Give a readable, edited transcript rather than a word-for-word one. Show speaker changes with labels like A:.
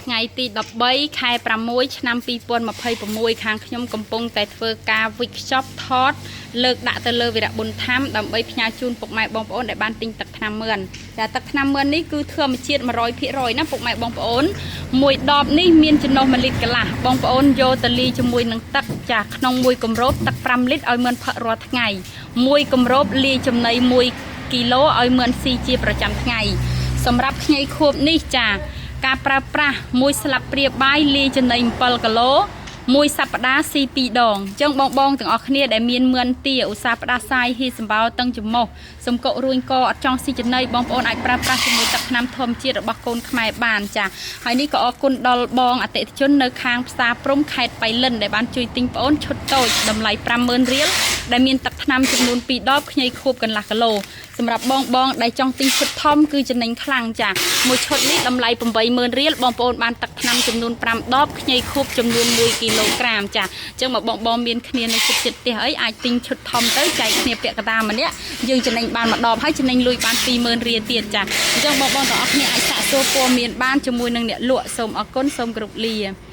A: ថ្ងៃទី13ខែ6ឆ្នាំ2026ខាងខ្ញុំកំពុងតែធ្វើការវិចខ្ចប់ថតលើកដាក់ទៅលើវីរៈប៊ុនថាំដើម្បីផ្ញើជូនពុកម៉ែបងប្អូនដែលបានទិញទឹកថ្នាំមឿនចាទឹកថ្នាំមឿននេះគឺធម្មជាតិ100%ណាពុកម៉ែបងប្អូនមួយដបនេះមានចំណុះ1លីត្រកន្លះបងប្អូនយកទៅលីជាមួយនឹងទឹកចាក្នុងមួយគម្របទឹក5លីត្រឲ្យមឿនផឹករាល់ថ្ងៃមួយគម្របលាយចំណី1គីឡូឲ្យមឿនស៊ីជាប្រចាំថ្ងៃសម្រាប់ខ្ញីខួបនេះចា ការប្រើប្រាស់មួយស្លាបព្រាបាយលាយចំណី7គីឡូមួយសប្តាហ៍ស៊ី2ដងអញ្ចឹងបងបងទាំងអស់គ្នាដែលមានមឿនទាឧស្សាហ៍ផ្ដាសាយហ៊ីសម្បោតឹងច្រមុះសំកុករួញកអត់ចង់ស៊ីចំណីបងប្អូនអាចប្រើប្រាស់ជាមួយទឹកថ្នាំធម្មជាតិរបស់កូនខ្មែរបានចាហើយនេះក៏អរគុណដល់បងអតិថិជននៅខាងផ្សារព្រំខេត្តបៃលិនដែលបានជួយទិញប្អូនឈុតតូចតម្លៃ50000រៀលដែលមានទឹកថ្នាំចំនួន2ដបខ្ញីខួបកន្លះគីឡូសម្រាប់បងបងដែលចង់ទិញឈុតធំគឺចំណេញខ្លាំងចាមួយឈុតនេះតម្លៃ80000រៀលបងប្អូនបានទឹកថ្នាំចំនួន5ដបខ្ញីខួបចំនួន1គីឡូក្រាមចាអញ្ចឹងបើបងបងមានគ្នានៅជិតជិតផ្ទះអីអាចទិញឈុតធំទៅចែកគ្នាពាក់កណ្ដាលម្នាក់យើងចំណេញបានមួយដបហើយចំណេញលុយបាន20000រៀលទៀតចាអញ្ចឹងបងបងទាំងអស់គ្នាអាចសាកសួរព័ត៌មានបានជាមួយនឹងអ្នកលក់សូមអរគុណសូមគោរពលា។